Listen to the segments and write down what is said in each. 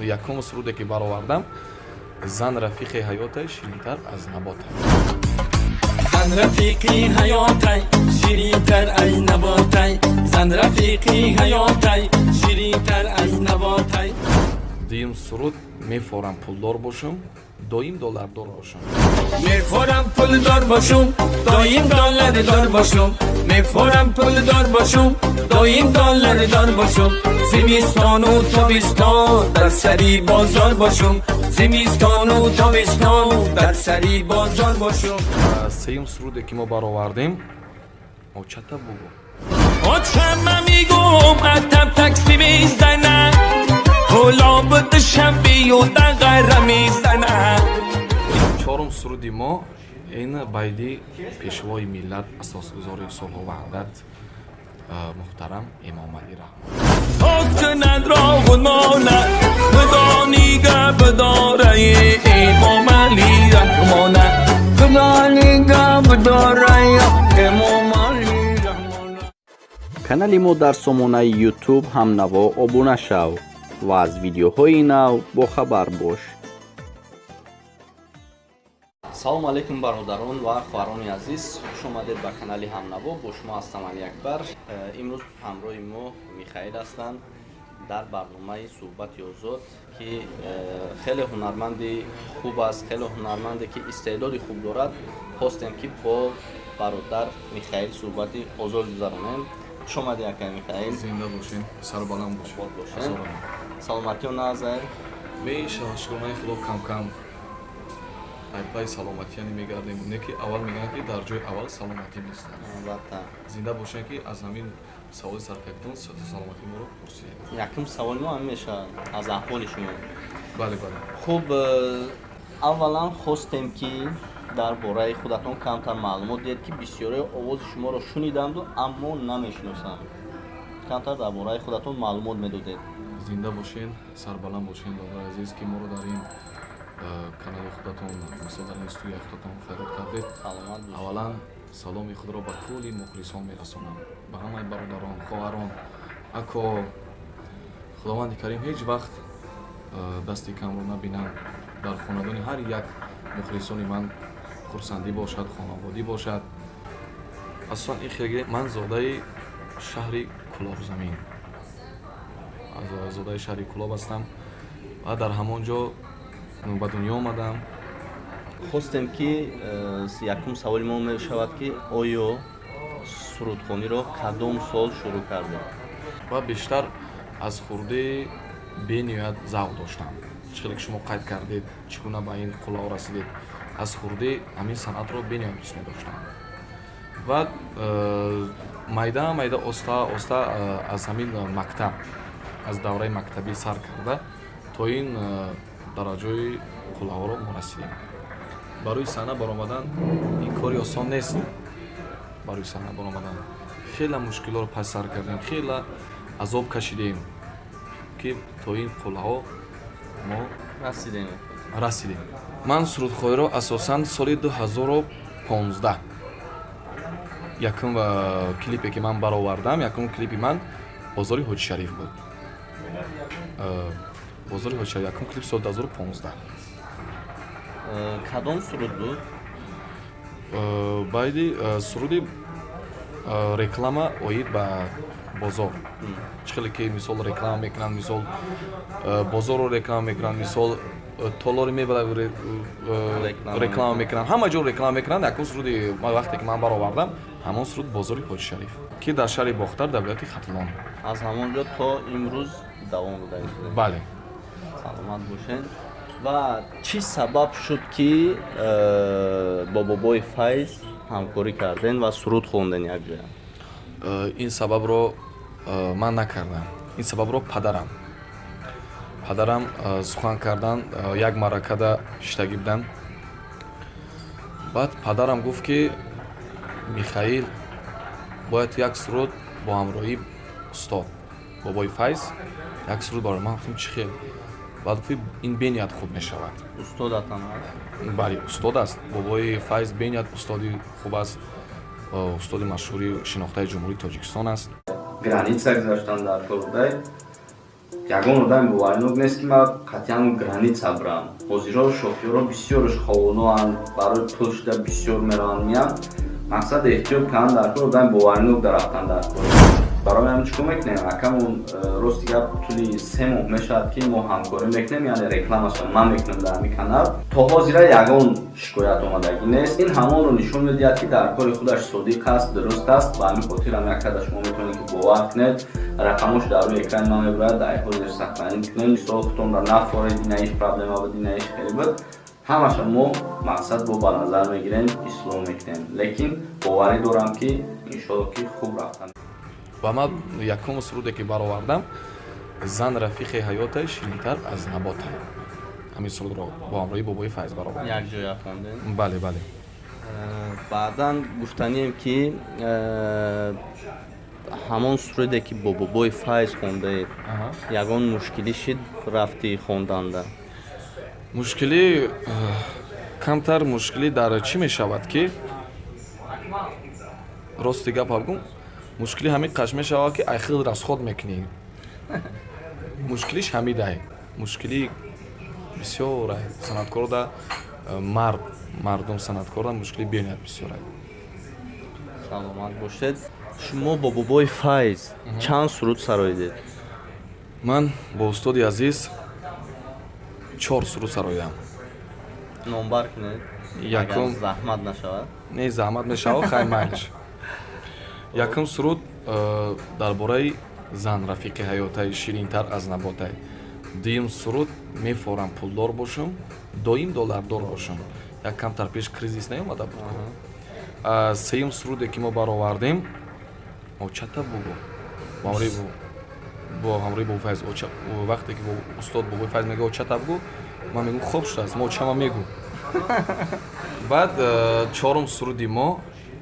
Якум суруде, ки баровардам, «Зан рафиқи ҳаётай, ширинтар аз наботай». Зан рафиқи ҳаётай, ширинтар аз наботай. Зан рафиқи ҳаётай, ширинтар аз наботай. Дуюм суруд: «Мефорам пулдор бошам, доим доллардор бошам». Мефорам пулдор бошум, доим доллардор бошум. Мефорам пулдор бошум, доим доллардор бошум. Зимистону тобистон дар сари бозор бошум. Зимистону тобистон дар сари бозор бошум. Сеюм суруде, ки мо баровардем, «Очата бугу». Очама мегум, атам такси мезанад, ҳоло душанбею дағара мезанад. Чорум суруди мо ин байди Пешвои миллат, асосгузори сулҳу ваҳдат, муҳтарам Эмомалӣ Раҳмон. Соз кунад роҳунмона, Худо нигаҳ бидораи Эмомалӣ Раҳмона. Худо нигаҳ бидораи Эмомалӣ Раҳмона. Канали мо дар сомонаи YouTube «Ҳамнаво» обуна шав ва аз видеоҳои нав бохабар бош. Салому алейкум, бародарон ва хоҳарони азиз, хуш омадед ба канали «Ҳамнаво». Бо шумо ҳастам Алиакбар. Имрӯз ҳамроҳи мо Михаил ҳастанд дар барномаи «Суҳбати озод», ки хеле ҳунарманди хуб аст, хеле ҳунарманде, ки истеъдоди хуб дорад. Хостем, ки бо бародар Михаил суҳбати озод гузаронем. Хуш омадӣ, акай Михаил. Зинда бошен, сарбаланд бошен. Обод бошен. Саломатиё назар? Мешавад, шукронаи Худо, кам-кам пайпай саломатияне мегардем. Не ки аввал мегӯянд, ки дар ҷои аввал саломатӣ меистад. Албатта. Зинда бошем, ки аз ҳамин саволи саркардон саломатии моро пурсидем. Якум саволи мо ҳамин мешавад, аз аҳволи шумо. Бале. Хуб, аввалан хостем, ки дар бораи худатон камтар маълумот диҳед, ки бисёре овози шуморо шуниданду, аммо намешиносанд. Камтар дар бораи худатон маълумот медодед. Зинда бошен, сарбаланд бошен, додари азиз, ки моро дар ин канали худатон, мисол, дар ин студияи худатон файрод кардед. Саломат бошед. Аввалан саломи худро ба кулли мухлисон мерасонам, ба ҳамаи бародарон, хоҳарон, ако. Худованди карим ҳеҷ вақт дасти камро набинам. Дар хонадони ҳар як мухлисони ман хурсандӣ бошад, хонаводӣ бошад. Асосан ин хеле ман зодаи шаҳри Кулобзамин, зодаи шаҳри Кулоб ҳастам ва дар ҳамон ҷо ба дунё омадам. Хостем, ки якум саволи мо мешавад, ки оё сурудхониро кадом сол шурӯъ кардед? Ва бештар аз хурдӣ бениҳоят завқ доштам. Чӣ хеле ки шумо қайд кардед, чӣ гуна ба ин қуллаҳо расидед, аз хурдӣ ҳамин санъатро бениҳоят дӯст медоштам ва майда майда, оста оста, аз ҳамин мактаб, аз давраи мактабӣ сар карда то ин дараҷои қуллаҳоро мо расидем. Барои саҳна баромадан ин кори осон нест. Барои саҳна баромадан хеле мушкилоро пас сар кардем, хеле азоб кашидем, ки то ин қуллаҳо мо расидем. Расидем. Ман сурудхониро асосан соли 2015, якум клипе, ки ман баровардам, якум клипи ман «Бозори Ҳоҷишариф» буд. «Бозори Ҳоҷишариф», якум клип, соли 2015. Кадом суруд буд? Баъди суруди реклама оид ба бозор. Чӣ хеле ки, мисол, реклама мекунанд, мисол, бозорро реклама мекунанд, мисол, толори мебела реклама мекунанд, ҳама ҷо реклама мекунанд. Якум суруди вақте ки ман баровардам, ҳамон суруд «Бозори Ҳоҷишариф», ки дар шаҳри Бохтар, дар вилояти Хатлон. Аз ҳамон ҷо то имрӯз давом дода истодед? Бале. Саломат бошед. Ва чӣ сабаб шуд, ки бо бобои Файз ҳамкорӣ карден ва суруд хонден якҷоя? Ин сабабро ман накардам, ин сабабро падарам сухан кардан. Як маъракада шиштагӣ будам, баъд падарам гуфт, ки Михаил бояд як суруд бо ҳамроҳии устод бобои Файз як суруд барои ман. Гуфтам, чӣ хел? Баъд гуфт, ин бениҳоят хуб мешавад. Устодатам аст? Бале, устод аст. Бобои Файз бениҳоят устоди хуб аст, устоди машҳури шинохтаи Ҷумҳурии Тоҷикистон аст. Граница гузаштан дар кор будай. Ягон одами боваринок нест, ки ман қатъиян граница бирам. Ҳозирҳо шофёрҳо бисёрш ховоноанд, барои пул шуда бисёр мераванд, меянд. Мақсад эҳтиёт кардан дар кор, одами боваринок дар рафтан дар кор. Барои ҳамин чӣ кор мекунем, акамон? Рости гап, тӯли 3 моҳ мешавад, ки мо ҳамкорӣ мекунем, яъне рекламаша ман мекунам дар ҳамин канал. То ҳозира ягон шикоят омадагӣ нест. Ин ҳамонро нишон медиҳад, ки дар кори худаш содиқ аст, дуруст аст. Ба ҳамин хотир ҳам яккада шумо метавонед, ки бовар кунед. Рақамош дар рӯи экрани ман мебурад, дар ҳозир сохранить кунед. Мисол, худтонро нафоред, инаиш проблема буд, инаиш хеле буд, ҳамаша мо мақсад бо ба назар мегирем, ислоҳ мекунем. Лекин боварӣ дорам, ки иншолло, ки хуб рафтан. Ва ман якум суруде, ки баровардам, «Зан рафиқи ҳаётай, ширинтар аз наботай», ҳамин сурудро бо ҳамроҳии Бобои Файз баровардам. Якҷоя хондем. Бале. Баъдан гуфтанием, ки ҳамон суруде, ки бо Бобои Файз хондаед, ягон мушкилӣ шид рафти хонданда? Мушкилӣ, камтар мушкилӣ дар чӣ мешавад, ки рости гапа бигӯм, мушкилӣ ҳамин қаш мешавад, ки ай хел расход мекунӣ. Мушкилиш ҳамидай. Мушкилӣ бисёр санъаткорда, мард мардум санъаткорда мушкилӣ бениҳоят бисёр. Саломат бошед. Шумо бо Бобои Файз чанд суруд сароидед? Ман бо устоди азиз чор суруд сароидам. Номбар кунед. Якум. Агар заҳмат нашавад. Не, заҳмат мешавад, хай, майлиш. Якум суруд дар бораи зан рафиқи ҳаётай, ширинтар аз наботай. Дуюм суруд «Мефорам пулдор бошам, доим доллардор бошам», як камтар пеш кризис наёмада буд. Сеюм суруде, ки мо баровардем, «Очата бугу», бо ҳамроҳи Бобои Файз. Вақте ки устод Бобои Файз мега «Очата бугу», ман мегӯм: «Хоб шудааст, мо очама мегӯ». Баъд чорум суруди мо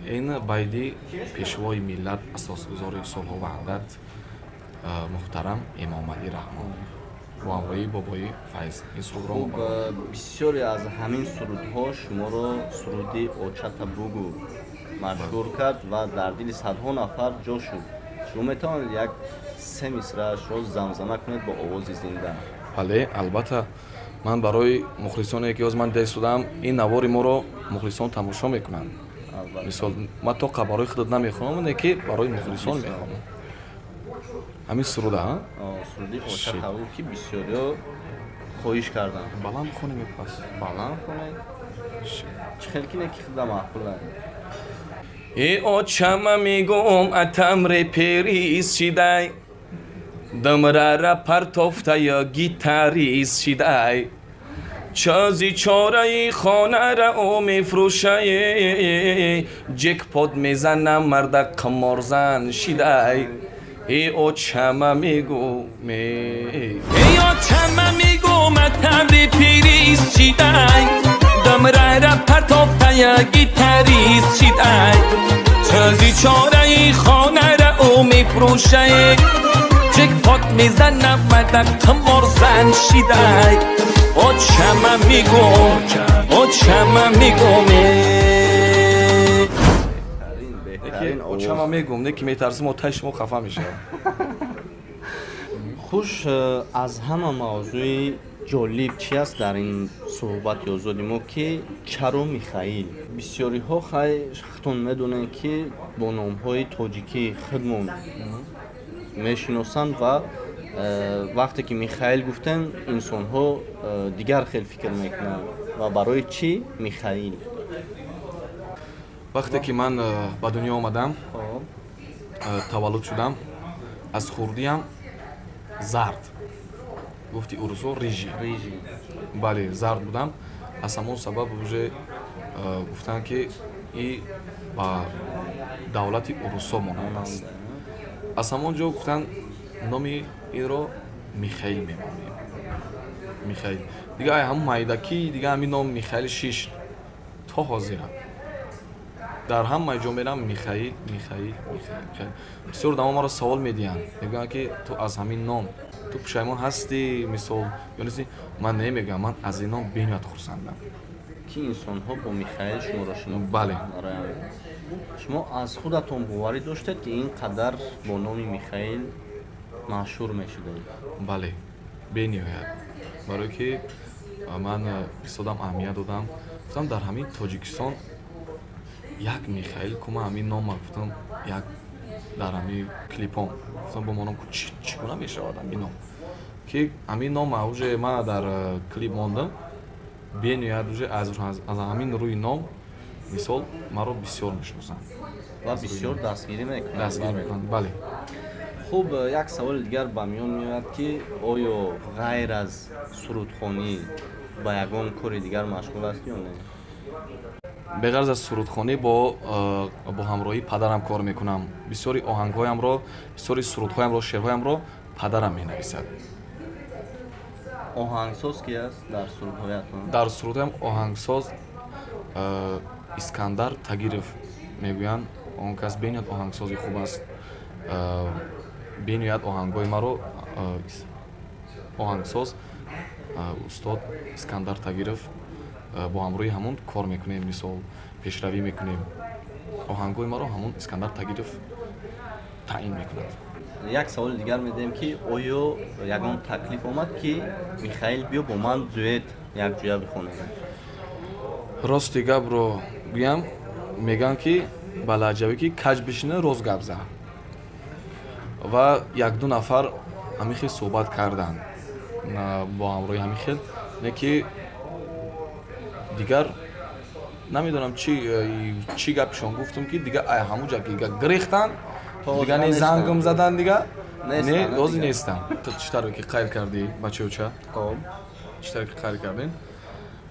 ин байди Пешвои миллат, асосгузори сулҳу ваҳдат, муҳтарам Эмомалӣ Раҳмон, бо ҳамроҳии Бобои Файз ин сурудро мо Хуб. баровардем. Бисёре аз ҳамин сурудҳо шуморо суруди «Очата бугу» машҳур кард ва дар дили садҳо нафар ҷо шуд. Шумо метавонед як се мисраашро замзама кунед бо овози зинда? Бале, албатта. Ман барои мухлисоне, ки ҳоз ман дестудам, ин навори моро мухлисон тамошо мекунанд. Албатта. Мисол, ман то барои худат намехонам, не ки барои мухлисон мехонам ҳамин суруда, а? Суруди «Очата бугу», ки бисёриҳо хоҳиш карданд. Баланд бихонем ё пас? Баланд хонед, чӣ хел ки не, ки худа маъқула. Э, очама мегум, атам реперис шидай, дамрара партофтая, гитарист шидай, чози чораи хонара ӯ мефрӯшае, ҷекпот мезанам, марда қиморзан шидай. Э, очама мегум, э очама мегум, атам реперис шидай, дамрара партофтая, гитарист шидай, чози чораи хонара ӯ мефрӯшае, ҷекпот мезанам, марда қиморзан шидай. Очама мегум, очама мегум, э. Беҳтарин, беҳтарин овоз. Очама мегум, не ки метарсим, отаи шумо хафа мешавад. Хуш, аз ҳама мавзӯи ҷолиб чи аст дар ин суҳбати озоди мо, ки чаро Михаил? Бисёриҳо, хай, худтон медонед, ки бо номҳои тоҷикии худмон мешиносанд ва вақте ки Михаил гуфтем, инсонҳо дигар хел фикр мекунанд. Ва барои чӣ Михаил? Вақте ки ман ба дунё омадам, таваллуд шудам, аз хурдиам зард, гуфти урусо, рыжий. Рыжий. Бале, зард будам. Аз ҳамон сабаб уже гуфтанд, ки и ба давлати урусо монанд аст. Аз ҳамон ҷо гуфтанд, номи инро Михаил мемонем, Михаил. Дига ай ҳамон майдакӣ дига ҳамин ном Михаил шишт, то ҳозира дар ҳамаи ҷо мерам: Михаил, Михаил, Михаил, Михаил. Бисёр одамо маро савол медиҳанд, мегӯянд, ки ту аз ҳамин ном ту пушаймон ҳастӣ, мисол, ё нести? Ман не, мегӯям, ман аз ин ном бениҳоят хурсандам. Ки инсонҳо бо Михаил шуморо шинохтанд. Бале. Барои ҳамин. Шумо аз худатон боварӣ доштед, ки ин қадар бо номи Михаил машҳур мешудед? Бале. Бениҳоят, барое ки ман истодам, аҳамият додам, гуфтам, дар ҳамин Тоҷикистон як Михаил кума, ҳамин нома гуфтам, як дар ҳамин клипом гуфтам, бо моном чӣ гуна мешавад ҳамин ном, ки ҳамин нома уже ман дар клип мондам. Бениҳоят, уже аз ҳамин рӯи ном, мисол, маро бисёр мешиносанд. Ва бисёр дастгирӣ мекунанд. Дастгирӣ мекунанд, бале. Хуб, як саволи дигар ба миён меояд, ки оё ғайр аз сурудхонӣ ба ягон кори дигар машғул ҳастӣ ё не? Беғарз аз сурудхонӣ бо ҳамроҳии падарам кор мекунам. Бисёри оҳангҳоямро, бисёри сурудҳоямро, шеърҳоямро падарам менависад. Оҳангсоз ки аст дар сурудҳоятон? Дар сурудҳоям оҳангсоз Искандар Тагиров мегӯянд. Он кас бениҳоят оҳангсози хуб аст. Бениҳоят оҳангҳои маро оҳангсоз устод Искандар Тагиров, бо ҳамроҳи ҳамон кор мекунем, мисол, пешравӣ мекунем. Оҳангҳои маро ҳамон Искандар Тагиров таъин мекунад. Як саволи дигар медиҳем, ки оё ягон таклиф омад, ки Михаил, биё, бо ман дуэт якҷоя бихонем? Рости гапро гӯям, мегӯянд, ки ба лаҳҷавӣ, ки каҷ бишина, рост гап зан. Ва якду нафар ҳамин хел суҳбат карданд бо ҳамроҳи ҳамин хел, не ки дигар намедонам чӣ гапшон гуфтум, ки дига ай ҳамун ҷа гирехтанд, дига не зангм задан, дига не рози нестам. Чӣ тавре ки қайд кардӣ, бачаоча, чӣ тавре ки қайд кардем,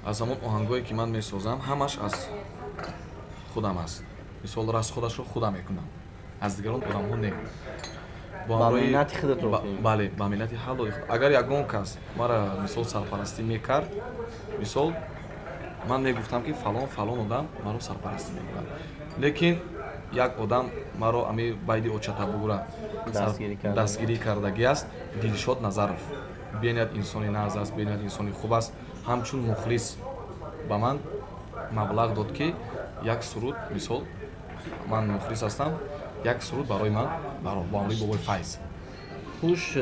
аз ҳамон оҳангое ки ман месозам, ҳамаш аз худам аст. Мисол, расходашро худам мекунам, аз дигарон одамҳо не. Бале, ба миннати ҳалоли. Агар ягон кас мара, мисол, сарпарастӣ мекард, мисол, ман мегуфтам, ки фалон фалон одам маро сарпарастӣ мекунад. Лекин як одам маро ами байди очата бугура дастгирӣ кардагӣ аст, Дилшод Назаров. Бениҳоят инсони нағз аст, бениҳоят инсони хуб аст. Ҳамчун мухлис ба ман маблағ дод, ки як суруд, мисол, ман мухлис ҳастам, як суруд барои ман бо ҳамроҳи бобои Файз. Хуш,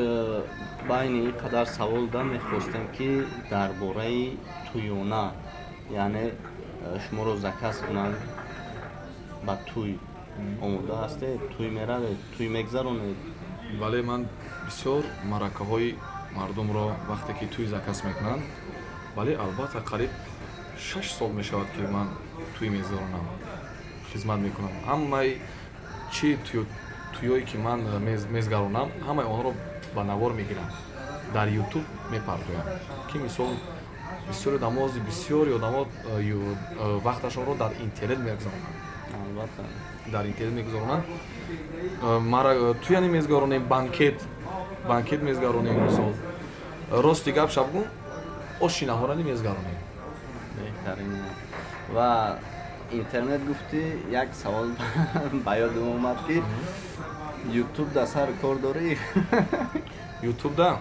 байни ин қадар савол да мехостем, ки дар бораи тӯёна, яъне шуморо заказ кунанд ба тӯй, омода ҳастед? Тӯй меравед, тӯй мегзаронед? Бале, ман бисёр маъракаҳои мардумро, вақте ки тӯй заказ мекунанд, бале, албатта, қариб 6 сол мешавад, ки ман тӯй мегзаронам, хизмат мекунам. Ҳамаи чӣ тӯёе ки ман мезгаронам, ҳамаи онро ба навор мегирам, дар Ютуб мепартоям, ки, мисол, бисёри одамо, бисёри одамо вақташонро дар интернет мегузаронанд. Дар интернет мегузаронанд. Мара тӯяне мезгаронем, банкет мезгаронем. Мисол, рости гап шабгум, оши наҳорани мезгаронем. Беҳтарин. Ва интернет гуфтӣ, як савол ба ёдам омад, ки Ютуб дар сари кор дорӣ? Ютуб да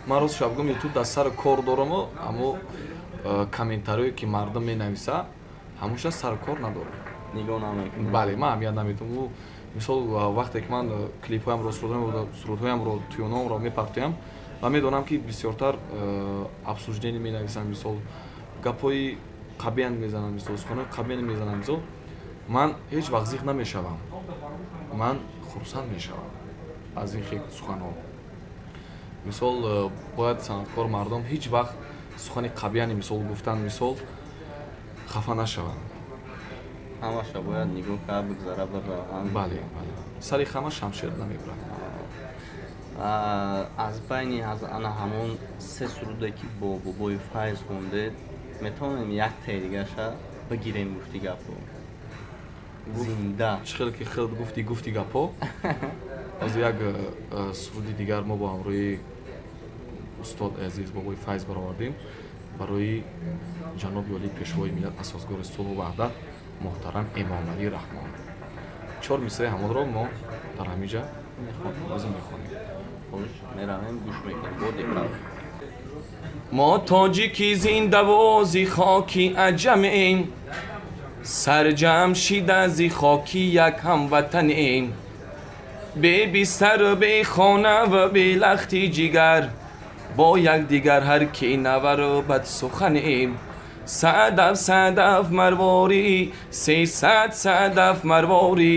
ман, рост шабгум, Ютуб дар сари кор дораму, аммо комментариое ки мардум менависа, ҳамуша сари кор надорам. Нигоҳ намекунӣ? Бале, ман аҳамият намедиҳам. Мисол, вақте ки ман клипҳоямро, сурудҳоямро, тӯёномро мепартоям ва медонам, ки бисёртар обсуждение менависанд, мисол, гапҳои қабеан мезананд, мисол, суханои қабеан мезананд, мисол, ман ҳеҷ вақт зиқ намешавам, ман хурсанд мешавам аз ин хел суханҳо. Мисол, бояд санъаткор мардум ҳеҷ вақт сухани қабеани, мисол, гуфтан, мисол, хафа нашаванд. Ҳамаша бояд нигоҳ кард, бигзара, бира. Бале, бале, сари хама шамшер намебурад. Аз байни аз ана ҳамон се суруде, ки бо бобои Файз хондед, метавонем яктаи дигаша бигирем, гуфти гапҳо, зинда? Чӣ хеле ки хел гуфти гапҳо, аз як суруди дигар мо бо ҳамроҳи устод азиз бобои Файз баровардем барои ҷаноби олии Пешвои миллат, Асосгузори сулҳу ваҳдат, муҳтарам Эмомалӣ Раҳмон. Чор мисраи ҳамонро мо дар ҳамин ҷа ҳозир мехонем. Хуш, меравем, гӯш мекунем бо диққат. Мо тоҷики зиндавози хоки аҷамем, сарҷамъ шида зи хоки якҳамватанем, бебистару бехона ва белахти ҷигар. Бо якдигар ҳар ки навару бадсуханем. Садаф, садаф марворӣ, 300 садаф марворӣ.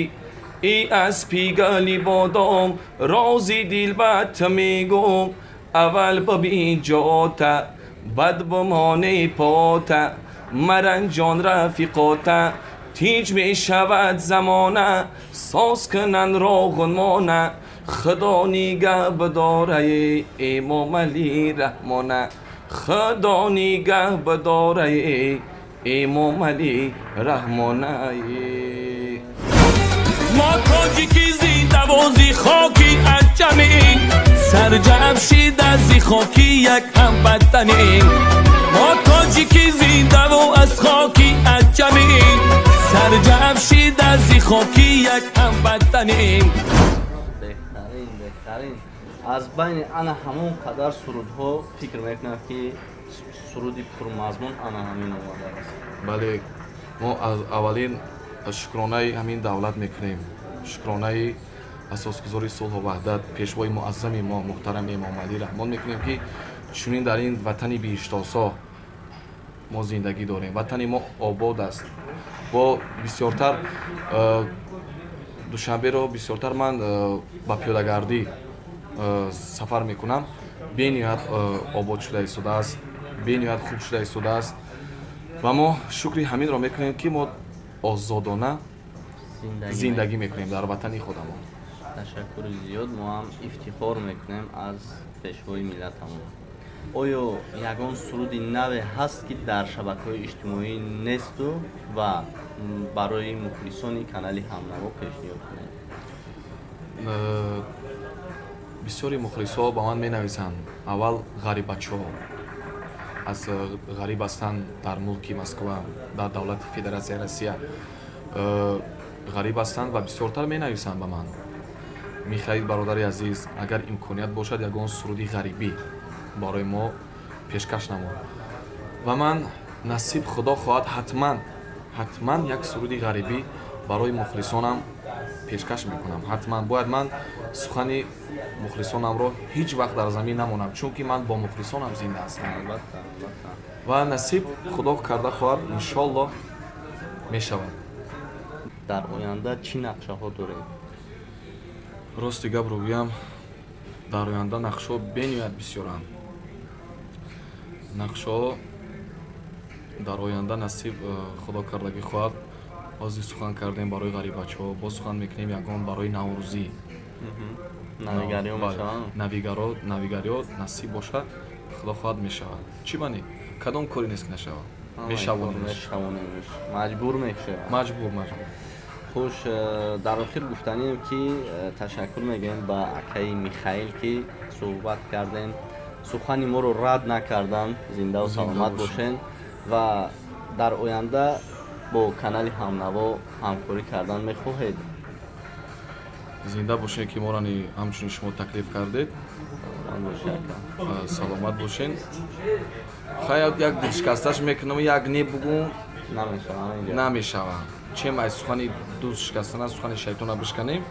И аспи гали бодом, рози дилбат мегум. Аввал бибин ҷота, бад бимоне пота, маранҷон рафиқота. Тинҷ мешавад замона, соз кунанд роғунмона. Худо нигаҳ бидораи Эмомалӣ Раҳмона. Худо нигаҳ бидораи Эмомалӣ Раҳмонаи. Мо тоҷики зиндавози хоки аҷамем, сарҷамъ шида зи хоки як ҳамватанем. Мо тоҷики зиндаву аз хоки аҷамем, сарҷамъ шида зи хоки як ҳамватанем. Беҳтарин, беҳтарин. Аз байни ана ҳамон қадар сурудҳо фикр мекунам, ки суруди пурмазмун ана ҳамин омадааст. Бале, мо аз аввалин шукронаи ҳамин давлат мекунем, шукронаи асосгузори сулҳу ваҳдат, пешвои муаззами мо, муҳтарам Эмомалӣ Раҳмон мекунем, ки чунин дар ин ватани биҳиштосо мо зиндагӣ дорем. Ватани мо обод аст. Бо бисёртар Душанберо бисёртар ман ба пиёдагардӣ сафар мекунам. Бениҳоят обод шуда истодааст, бениҳоят хуб шуда истодааст ва мо шукри ҳаминро мекунем, ки мо озодона зиндагӣ мекунем дар ватани худамон. Ташаккури зиёд. Мо ҳам ифтихор мекунем аз пешвои миллатамон. Оё ягон суруди наве ҳаст, ки дар шабакаҳои иҷтимоӣ несту ва барои мухлисони канали Ҳамнаво пешниҳод кунед? Бисёри мухлисҳо ба ман менависанд. Аввал ғарибачаҳо аз ғариб ҳастанд, дар мулки Москва, дар давлати Федератсияи Россия ғариб ҳастанд ва бисёртар менависанд ба ман: «Михаил, бародари азиз, агар имконият бошад, ягон суруди ғарибӣ барои мо пешкаш намо». Ва ман, насиб Худо хоҳад, ҳатман, ҳатман як суруди ғарибӣ барои мухлисонам пешкаш мекунам. Ҳатман бояд ман сухани мухлисонамро ҳеҷ вақт дар замин намонам, чунки ман бо мухлисонам зинда ҳастам. Албатта, албатта. Ва насиб Худо карда хоҳад, иншоллоҳ, мешавад. Дар оянда чӣ нақшаҳо доред? Рости гапро гӯям, дар оянда нақшҳо бениҳоят бисёранд. Нақшҳо дар оянда, насиб Худо кардагӣ хоҳад, ҳозир сухан кардем барои ғарибачаҳо, боз сухан мекунем ягон барои наврӯзӣ. Навигариҳо мешаванд? Навигаро, навигариҳо, насиб бошад, Худо хоҳад, мешавад. Чӣ бани, кадом коре нест, ки нашавад? Мешавонем. Мешавонем, маҷбур мешавад. Маҷбур, маҷбур. Хуш, дар охир гуфтанием, ки ташаккур мегӯем ба акаи Михаил, ки суҳбат кардем, сухани моро рад накарданд. Зиндаву саломат бошен ва дар оянда бо канали Ҳамнаво ҳамкорӣ кардан мехоҳед? Зинда бошед, ки моро ҳамчунин шумо таклиф кардед. Саломат бошен. Хай, як дилшикасташ мекунам, як не бугум. Намешавад. Чем аз сухани дӯст шикастана сухани шайтона бишканем,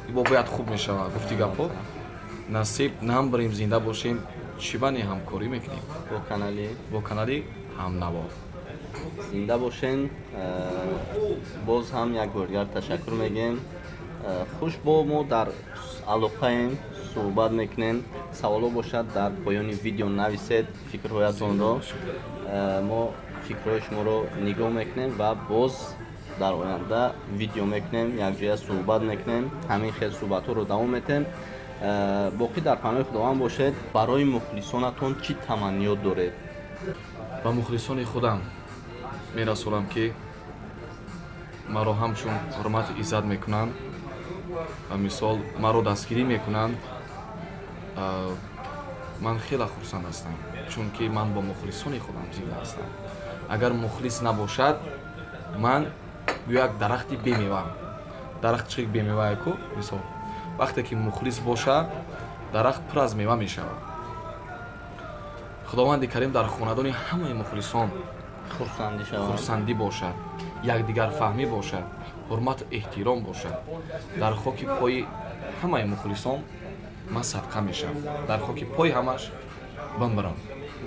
бо бояд хуб мешавад. Гуфти гапҳо, насиб нам барем, зинда бошем, чӣ бани, ҳамкорӣ мекунем. Бо канали Бо канали Ҳамнаво. Зинда бошен. Боз ҳам як бор дигар ташаккур мегӯем. Хуш, бо мо дар алоқаем, суҳбат мекунем. Саволо бошад, дар поёни видео нависед фикрҳоятонро. Мо фикрҳои шуморо нигоҳ мекунем ва боз дар оянда видео мекунем, якҷоя суҳбат мекунем. Ҳамин хел суҳбатҳоро давом метем. Боқӣ дар паноҳи Худованд бошед. Барои мухлисонатон чӣ таманниёт доред? Ба мухлисони худам мерасонам, ки маро ҳамчун ҳурмату иззат мекунанд ва мисол маро дастгирӣ мекунанд. Ман хеле хурсанд ҳастам, чунки ман бо мухлисони худам зинда ҳастам. Агар мухлис набошад, ман гӯё як дарахти бемеваам. Дарахт чӣ бемевае ку? Мисол, вақте ки мухлис бошад, дарахт пур аз мева мешавад. Худованди карим дар хонадони ҳамаи мухлисон хурсандӣ бошад, якдигарфаҳмӣ бошад, ҳурмату эҳтиром бошад. Дар хоки пои ҳамаи мухлисон ман садқа мешавам, дар хоки пои ҳамаш. Банд барам.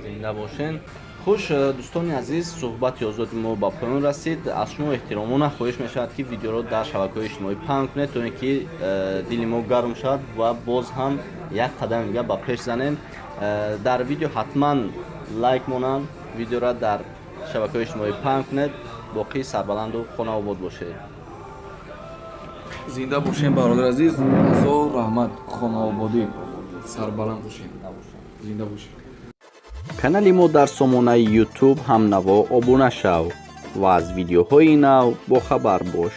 Зинда бошен. Хуш, дӯстони азиз, суҳбати озоди мо ба поён расид. Аз шумо эҳтиромона хоҳиш мешавад, ки видеоро дар шабакаҳои иҷтимоӣ паҳн кунед, то ин ки дили мо гарм шавад ва боз ҳам як қадами дигар ба пеш занем. Дар видео ҳатман лайк монанд, видеоро дар шабакаҳои иҷтимоӣ паҳн кунед. Боқӣ сарбаланду хонаобод бошед. Зинда бошем, бародар азиз, ҳазор раҳмат, хонаободӣ, сарбаланд бошем, зинда бошем. Канали мо дар сомонаи YouTube «Ҳамнаво» обуна шав ва аз видеоҳои нав бохабар бош.